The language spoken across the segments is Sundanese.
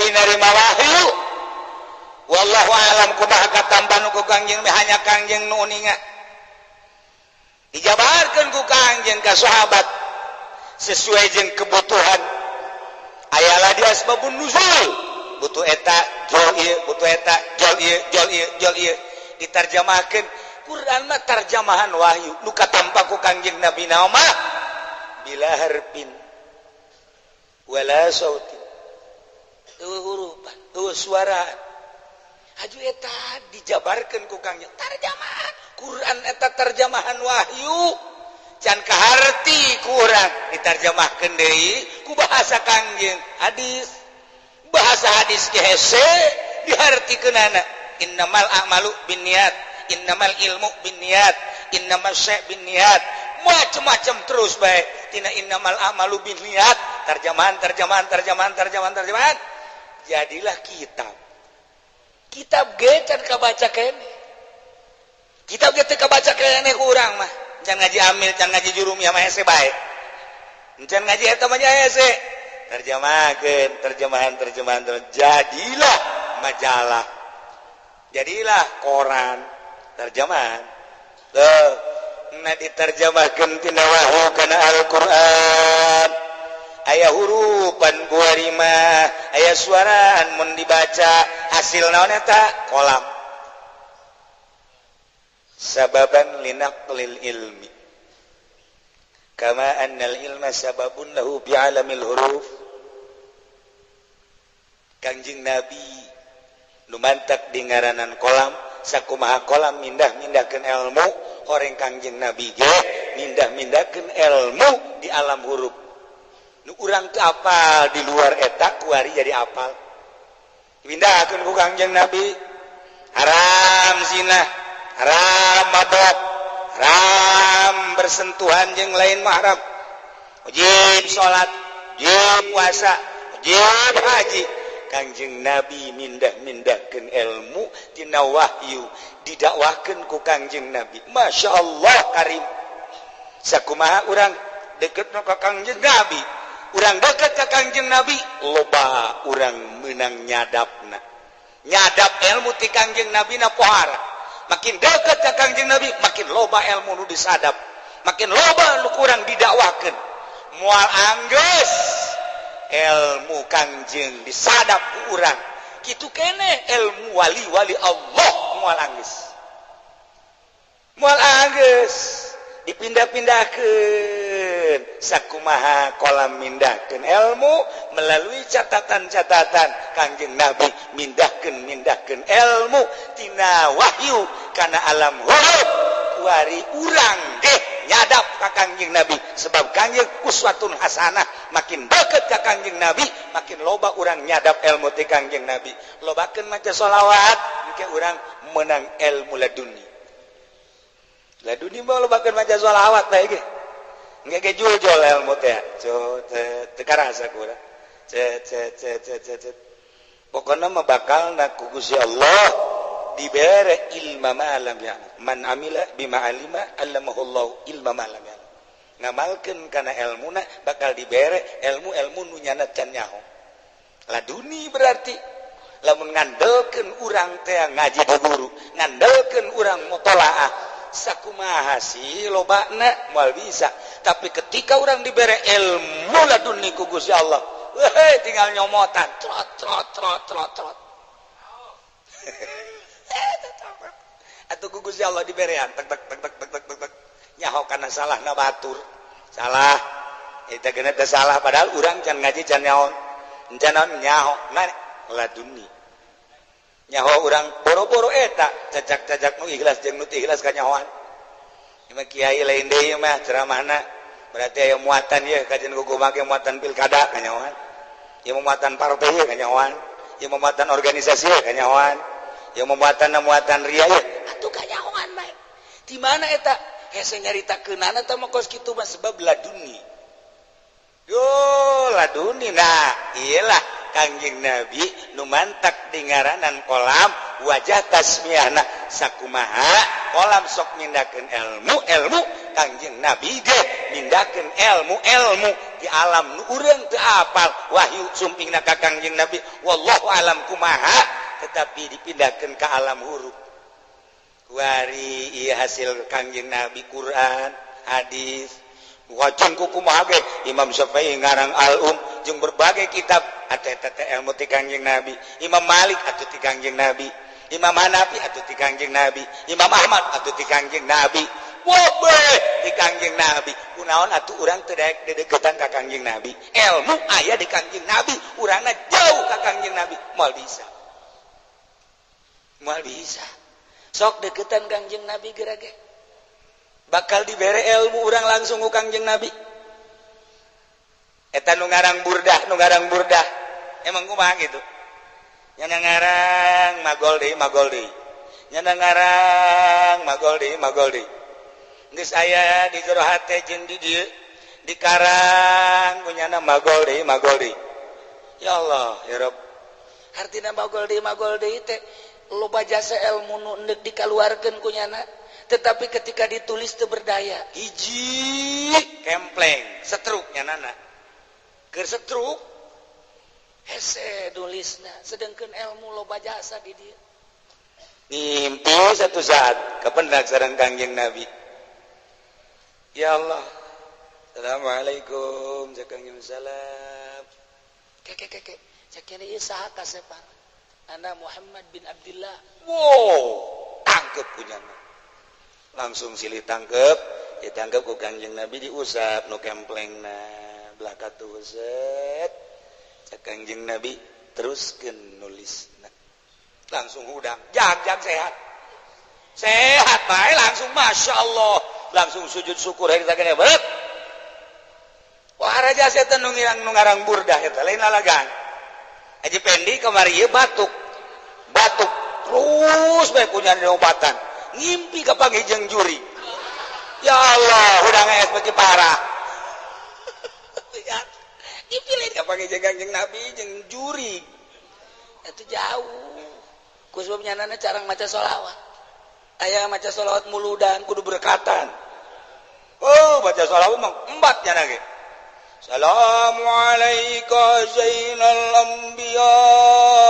Nabi nerima wahyu. Wallahu alam kumaha katampan ku Kangjeng, hanya Kangjeng nu uninga. Dijabarkeun ku Kangjeng ka sahabat sesuai jeung kebutuhan. Ayalah di asbabun nuzul, butuh eta jol ieu, butuh eta jol ieu, jol ieu, jol ieu, ditarjamahkeun. Quran mah tarjamahan wahyu nu katampa ku Kangjeng Nabi mah bila harfin wala sautin, euweuh hurupan, euweuh suara. Haju eta dijabarkeun ku Kangjeng, tarjamahan Quran eta terjemahan wahyu can kaharti ku urang, ditarjamahkeun deui ku bahasa Kangjeng, hadis. Bahasa hadis ge hese dihartikeunana. Innamal a'malu binniyat, innamal ilmu binniyat, innamal syai' binniyat, macam-macam terus bae. Tina innamal a'malu binniyat, terjemahan, terjemahan, terjemahan, terjemahan, terjemahan, jadilah kitab. Kitab ge can kabaca keneh, kitab ge teu kabaca keneh ku urang mah. Can ngaji amil, can ngaji jurumiyah mah hese bae. Can ngaji eta mah hese. Terjemahkeun, terjemahan, terjemahan, jadilah majalah, jadilah koran, terjemahan. Tuh, nah, diterjemahkan tina wahyu kana Al-Qur'an, aya hurupan kuari mah, aya suaraan mun dibaca. Hasil naon eta? Qolam, sababan linaqlil ilmi kama annal ilma sababun lahu bi alamil huruf. Kangjeng Nabi nu mantak di ngaranan qolam. Sakumaha qolam mindah-mindahkeun ilmu, horeng Kangjeng Nabi ge mindah-mindahkeun ilmu di alam huruf. Nu urang teu apal di luar eta kuari jadi apal, pindahkeun ku Kangjeng Nabi. Haram zina, haram mabok, haram bersentuhan jeung lain mahram, wajib salat, wajib puasa, wajib haji. Kangjeng Nabi mindah-mindahkeun ilmu tina wahyu, didakwahkeun ku Kangjeng Nabi. Masya Allah karim. Sakumaha urang deket ka Kangjeng Nabi, urang deket ka Kangjeng Nabi, loba urang menang nyadapna, nyadap ilmu ti Kangjeng Nabi na pohara. Makin deket ka Kangjeng Nabi, makin loba ilmu nu disadap, makin loba nu kurang didakwahkeun. Moal anggeus ilmu Kangjeng disadap ku urang. Kitu keneh ilmu wali-wali Allah, moal anggeus, moal anggeus dipindah-pindahkeun. Sakumaha qolam mindahkeun ilmu melalui catatan-catatan, Kangjeng Nabi mindahkeun mindahkeun ilmu tina wahyu kana alam huruf. Kuari urang ge nyadap ka Kangjeng Nabi sebab Kangjeng uswatun hasanah. Makin deket ka Kangjeng Nabi, makin loba urang nyadap ilmu ti Kangjeng Nabi. Lobakeun maca sholawat, engke urang menang ilmu laduni. Laduni mah lobakeun maca sholawat bae ge, engke ge jul-jul ilmu teh. Teu karasa ku urang. Cet cet cet cet cet, pokokna mah bakal na ku Gusti Allah dibere ilma ma lam ya'lam. Man amila bima alima allamahullahu ilma ma lam ya'lam. Ngamalkeun kana elmuna, bakal dibere ilmu-ilmu nu nyana can nyaho. Laduni berarti lamun ngandelkeun urang teh ngaji di guru, ngandelkeun urang mutolaah, sakumaha sih lobana moal bisa. Tapi ketika urang dibere ilmu laduni ku Gusti Allah, weh, tinggal nyomotan, trot trot trot trot trot. Atau ku Gusti Allah diberean, tek tek tek tek tek tek tek tek, nyaho kana salah na batur, salah eta geuna teh salah, padahal urang can ngaji, can nyaho, can naon nyaho. Nah, laduni nyaho urang boro-boro eta cacak-cacak nu ikhlas jeung nu teu ikhlas kanyahoan. Ieu mah kiai lain deui mah ceramahna, berarti aya muatan ye kajian ku make muatan pilkada kanyahoan, ieu muatan partai ye kanyahoan, ieu muatan organisasi ye kanyahoan, ieu muatan muatan ria ye atuh kanyahoan bae. Di mana eta hese nyaritakeunana teh mah kos kitu mah, sebab laduni. Yo laduni. Nah, iyalah Kangjeng Nabi nu mantak di ngaranan qolam wajah tasmiyahna. Sakumaha qolam sok mindahkeun ilmu ilmu, Kangjeng Nabi ge mindahkeun ilmu ilmu. Di alam nu urang teu apal wahyu sumpingna ka Kangjeng Nabi wallahu alam kumaha, tetapi dipindahkeun ka alam huruf. Kuari ieu hasil Kangjeng Nabi, Quran, hadis. Wajeng ku kumaha ge Imam Syafi'i ngarang Al-Um jeung berbagai kitab atau eta teh ilmu ti Kangjeng Nabi. Imam Malik atuh ti Kangjeng Nabi, Imam Hanafi atuh ti Kangjeng Nabi, Imam Ahmad atuh ti Kangjeng Nabi. Wobe ti Kangjeng Nabi. Kunaon atuh urang teu daek dedeketan ka Kangjeng Nabi? Ilmu aya di Kangjeng Nabi, urangna jauh ka Kangjeng Nabi, moal bisa. Moal bisa. Sok deketan Kangjeng Nabi geura ge. Bakal dibere ilmu urang langsung ku Kangjeng Nabi. Eta nu ngarang Burdah, nu ngarang Burdah. Emang kumaha gitu? Nyana ngarang magol deui, magol deui. Nyana ngarang magol deui, magol deui. Geus aya di jero hate jeung di dieu dikarang ku nyana magol deui, magol deui. Ya Allah, ya Rabb. Hartina magol deui, magol deui teh loba jasa ilmu nu endek dikaluarkeun ku nyana, tetapi ketika ditulis teu berdaya. Hiji kempleng setruk nyanana. Keur setruk hese nulisna, sedangkan ilmu loba jasa di dieu. Ngimpi satu saat kapendak sareng Kangjeng Nabi. Ya Allah. Assalamualaikum, cek Kangjeng, salam. Keke keke, cek ieu saha kasepan? Ana Muhammad bin Abdullah. Wow, tangkep punyana. Langsung silih tangkep, ditangkep ku Kangjeng Nabi, diusap nu kemplengna belaka tuh set. Cek Kangjeng Nabi, teruskeun nulisna. Langsung hudang, jag-jag sehat. Sehat bae langsung, Masya Allah. Langsung sujud syukur hari kita berat. Wah, raja setan nu ngarang, nu ngarang Burdah eta lain lalagan. Haji Pendi kamari ieu batuk. Batuk terus bae punya diobatan. Ngimpi kapanggih jeung juri. Ya Allah, hudang es beuki parah. Ngimpi lain kapanggih jeung Kangjeng Nabi jeung juri. Itu jauh. Ku sebab nyanana carang maca sholawat. Aya maca sholawat muludan kudu berkatan. Oh, baca sholawat mah empat nyana ge. Assalamualaikum zainal anbiya,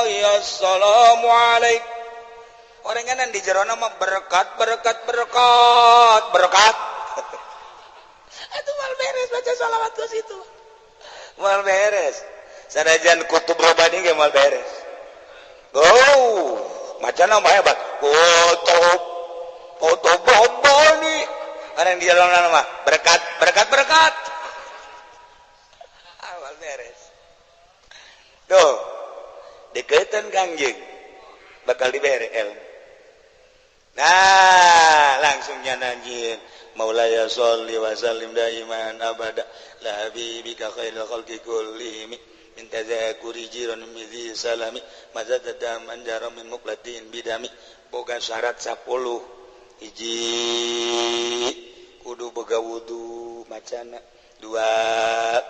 ya assalamualaikum. Orang kanan di jerona mah berkat berkat berkat berkat. Atuh mal beres baca sholawat ke situ. Mal beres. Sanajan kutub robani ge mal beres. Oh, macana mah hebat. Kutub kutub robani. Orang di jerona mah berkat berkat berkat. Awal beres. Tuh, deketan Kangjeng bakal dibere ilmu. Nah, langsung nyanyiin Maulaya sholli wa sallim daiman abada la habibika khairil khalqi kullihim min tazakuri jiran midhi salami mazadada manjara min muqlatin bidami. Boga syarat 10. Hiji kudu boga wudu macana, dua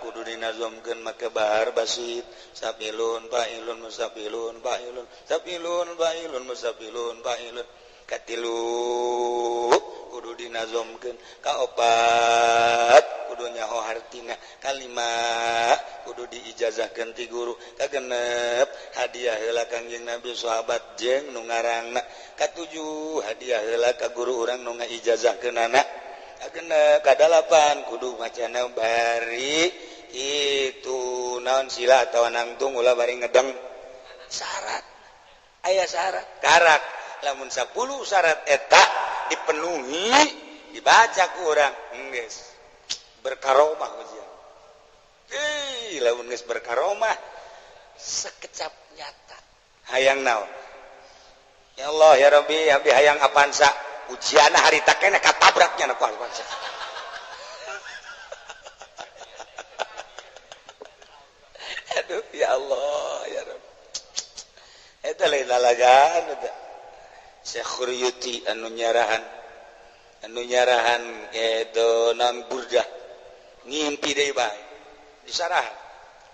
kudu dinazomkeun make bahar basit, sapilun fa'ilun musafilun fa'ilun sapilun fa'ilun musafilun fa'ilun. Katilu kudu dinazomkeun, kaopat kudu nyaho hartina, kalima kudu diijazahkeun ti guru, kagenep hadiah heula Kangjeng Nabi sahabat jeung nu ngarangna, katujuh hadiah heula ka guru urang nu ngaijazahkeunana, kagenep kadalapan kudu macana bari itu naon sila atawa nangtung ulah bari ngedeng. Syarat aya syarat karak lamun 10 syarat eta dipenuhi dibaca ku urang geus berkaromah ujian. Ih, lamun geus berkaromah sekecap nyata. Hayang naon? Ya Allah ya Rabbi, abdi hayang Avanza. Ujianna harita keneh katabraknya ku Avanza. Aduh ya Allah ya Rabbi. Eta lain lalagan eta. Syekh Khuriyuti anu nyarahan itu nang Burdah ngimpi deui bae disarahan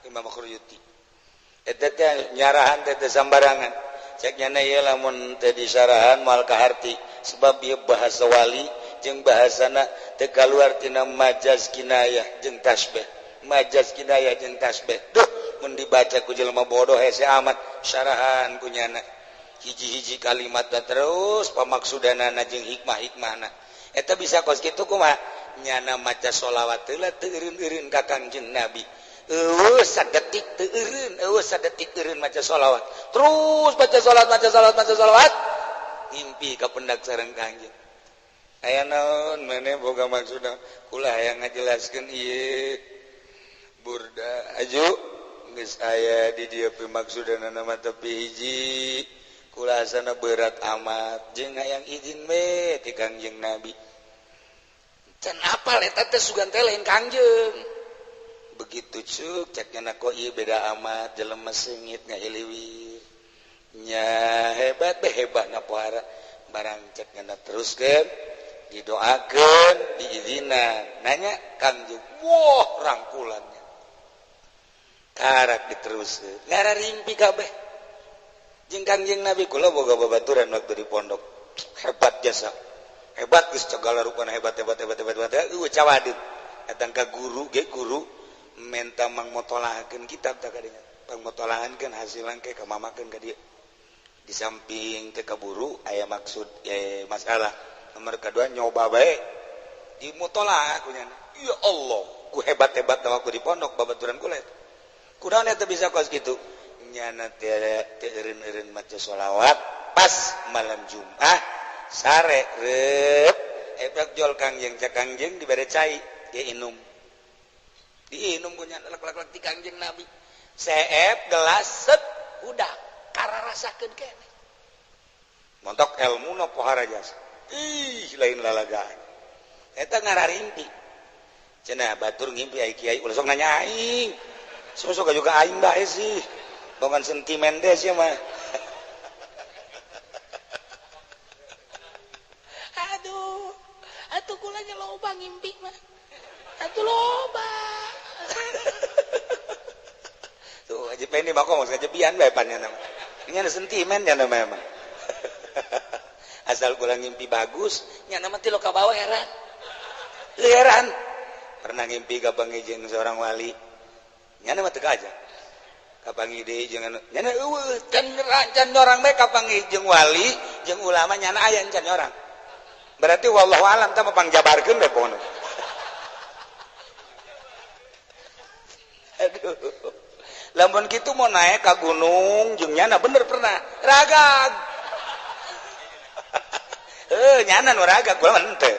Imam Khuriyuti eta teh nyarahan teh teh sambarangan. Cek nyana ieu lamun teh disarahan moal kaharti sebab ieu bahasa wali jeung bahasana teu kaluar tina majaz kinayah jeung tasbih. Majas kinayah jeung tasbih. Duh, mun dibaca ku jelema bodoh hese amat syarahan ku nyana. Hiji-hiji kalimat terus pamaksudanana jeung hikmah-hikmahna. Eta bisa kos kitu kumaha? Nyana maca sholawat heula teu eureun-eureun ka Kangjeng Nabi. Eueuh sadetik teu eureun, eueuh sadetik eureun maca sholawat. Terus baca sholawat, maca sholawat, maca sholawat. Ngimpi ka pendak sareng Kangjeng. Aya naon maneh boga maksudna? Kula hayang ngajelaskeun ieu. Burda aju geus aya di dieu pimaksudanana mah tapi hiji. Kula asana berat amat jeung hayang izin we ti Kangjeng Nabi. Can apal eta teh sugan teh lain Kangjeng. Begitu cuk cek nyana kok ieu beda amat jelema seungit ngahiliwir. Nya hebat be hebatna pohara barang cek nyana teruskeun didoakeun diizinan nanya Kangjeng wah rangkulannya karak diteruskeun ngararimpi kabeh jeung Kangjeng Nabi. Kula boga babaturan waktu di pondok hebat jasa hebat geus segala rupana hebat hebat hebat hebat hebat eueuh cawadeun datang ka guru ge guru menta mangmotolahakeun kitab tah kadinya pangmotolahankeun hasilan ke ka mamakeun ka dieu. Di samping teu kaburu aya maksud masalah nomor kedua nyoba bae di mutolaah ku nyana. Ya Allah ku hebat-hebat waktu di pondok babaturan kula eta kunaon eta bisa kos kitu nyana teu eureun-eureun maca sholawat pas malam Jumat sare reup efek jol Kangjeng cak Kangjeng dibere cai dia inum diinum ku nyana lek-lek ti Kangjeng Nabi seep gelas set udah kararasakeun keneh montok elmuna pohara jasa. Ih lain lalagaan eta ngararimpi cenah batur ngimpi ai kiai ulah sok nanya aing sok juga aing bae sih bongan sentimen deh sih mah. Aduh atuh kula nya loba ngimpi mah atuh loba. Tuh aja peni mah kok ngajebian bae pan nya mah ini ada sentimen nya mah emang. Asal kula ngimpi bagus nya mah ti lo ka bawah heran heran pernah ngimpi kapanggih jeung seorang wali nya mah teu aja kapanggih deui jeung anu nya eueuh can orang bae kapanggih jeung wali jeung ulama nyana aya can orang berarti wallahu alam tah mah pangjabarkeun bae pokona. Aduh lamun kitu mau naik ka gunung jeung nyana bener pernah ragag. Nyana nu ragag kula mah henteu.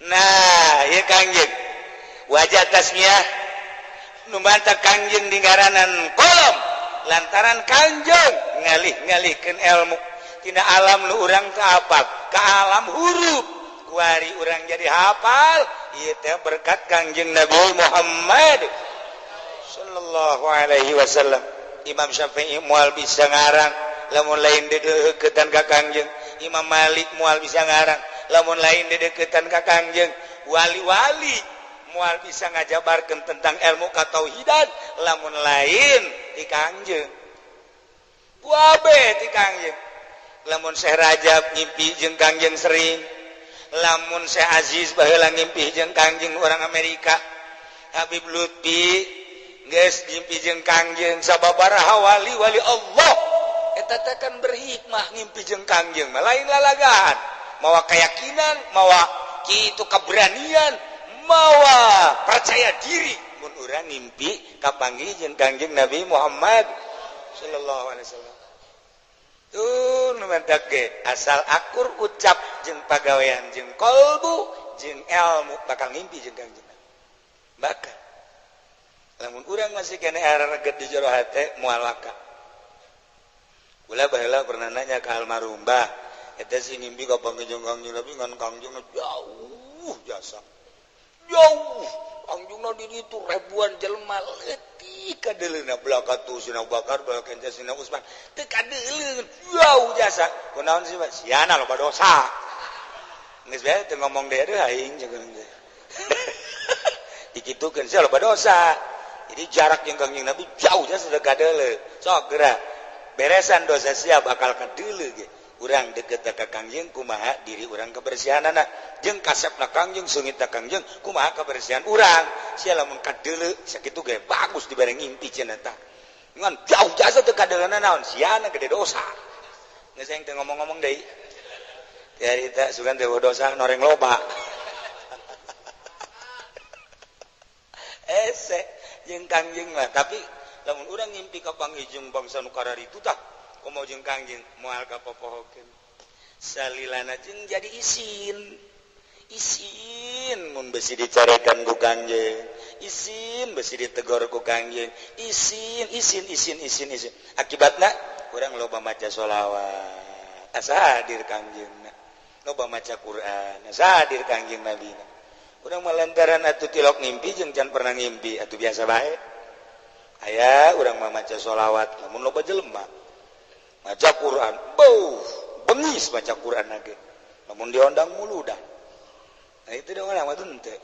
Nah ieu Kangjeng wajah tasmiah nu mantap Kangjeng di ngaranan kolom lantaran Kangjeng ngalih-ngalihkeun ilmu tina alam nu urang teu apal ka alam huruf kuari urang jadi hafal ieu teh berkat Kangjeng Nabi Muhammad sallallahu alaihi wasallam. Imam Syafi'i moal bisa ngarang lamun lain dedeukeutan ka Kangjeng. Imam Malik moal bisa ngarang lamun lain dedeukeutan ka Kangjeng. Wali-wali moal bisa ngajabarkeun tentang ilmu katauhidan lamun lain ti Kangjeng. Wabe ti Kangjeng. Lamun Syekh Rajab ngimpi jeung Kangjeng sering, lamun Syekh Aziz baheula ngimpi jeung Kangjeng orang Amerika, Habib Lutfi geus ngimpi jeung Kangjeng sababaraha wali-wali Allah eta teh kan berhikmah ngimpi jeung Kangjeng mah lain lalagaan mawa keyakinan mawa kitu keberanian mawa percaya diri mun urang ngimpi kapanggih jeung Kangjeng Nabi Muhammad sallallahu alaihi wasallam. Tuh nu mentak ge asal akur ucap jeung pagawean jeung kolbu jeung ilmu bakal ngimpi jeung Kangjeng Nabi. Bakal lamun urang masih keneh areget di jero hate moal waka. Kula baheula pernah nanya ka almarhum Mbah, eta sih ngimpi kapanggih jeung Kangjeng Nabi ngan Kangjeng jauh jasa. Jauh Kangjengna di ditu ribuan jelema leutik kadeuleuna belaka tuh Sina Bakar belaka Sina Usman teu kadeuleun jauh jasa. Kunaon sih Pak? Siana loba dosa. Geus bae teu ngomong deui aduh aing jeung teh. Dikitukeun sia loba dosa. Jadi jarak jeung Kangjeng Nabi jauh jasa teu kadeuleun. Sok geura beresan dosa sia bakal kadeuleu ge. Urang deket ka Kangjeng kumaha diri urang kebersihanana jeung kasepna Kangjeng seungitna Kangjeng kumaha kebersihan urang. Sia lamun kadeuleu sakitu ge bagus dibere ngimpi cenah tah. Ngan jauh jasa teu kadeuleuna naon siana gede dosa. Geus aing teu ngomong-ngomong deui. Carita sugan teh dosa noreng loba. Ese jeung Kangjeng mah tapi lamun urang ngimpi ka panggih jeung bangsa nu kararitu tah komo jeung Kangjeng moal kapopohokeun. Salilana jeung jadi isin. Isin mun besi dicarekan ku Kangjeng, isin besi ditegor ku Kangjeng, isin isin isin isin isin. Akibatna urang loba maca sholawat, asa hadir Kangjengna. Loba maca Quran, asa hadir Kangjeng Nabina. Urang mah lantaran atuh tilok ngimpi jeung can pernah ngimpi atuh biasa bae. Aya urang mah maca sholawat lamun loba jelema. Maca Quran, beuh, bengis maca Quran lagi. Lamun diondang mulu dah. Nah itu dong orang mah teu.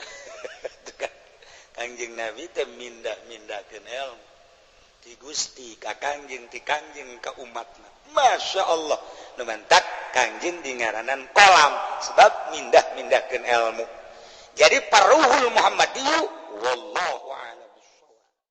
Kangjeng Nabi teh mindah-mindahkeun ilmu. Ti Gusti ka Kangjeng, ti Kangjeng ka umatna. Masya Allah. Nu mantak Kangjeng dingaranan kolam sebab mindah-mindahkeun ilmu. Jadi paruhul Muhammadiyu wallahu a'lam.